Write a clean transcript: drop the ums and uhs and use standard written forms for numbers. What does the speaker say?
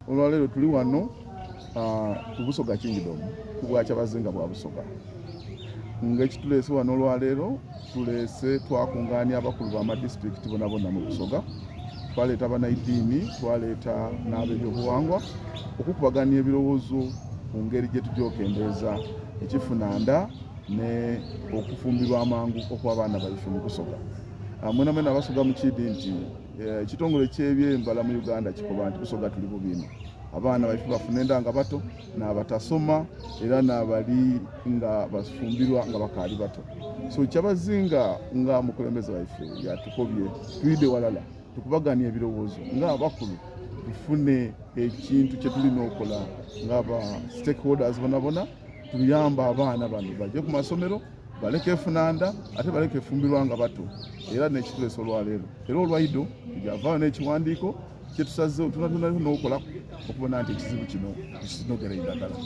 Olwaleero tuli wano ah, ku Busoga Kingdom ku Bwakyabazinga bwa Busoga nga ekituleese wano olwaleero tuleese twakungaania abakulu b'amadisitulikiti bonabona mu Busoga twaleeta banaidiini twaleeta n'ab'ebyobuwangwa okukubagania ebirowoozo ku ngeri gye tujja okendeeza ekifunanda ne okufumbirwa amangu okw'abaana baife mu Busoga. Ah, mwena mwena abasoga mukiidi nti Eh, ekitongole ky'ebyembala mu Uganda kikoba nti Busoga tuli bubi ino. Abaana baife bafuna enda nga bato n'abatasoma era n'abali nga bafumbirwa nga bakaali bato. So Kyabazinga nga mukulembeze waife yatukobye twide walala tukubagania ebirowoozo nga abakulu tufune ekintu kye tulina okola nga ba stakeholders bonabona tuyamba abaana bano baje ku masomero baleke efunanda ate baleke efumbirwa nga bato era nekitulesa olwaleero era olwaido tujavaayo n'ekiwandiiko kyetusazeewo tunatuna n'okola okubona nti ekizibu kino tukinogera endagala.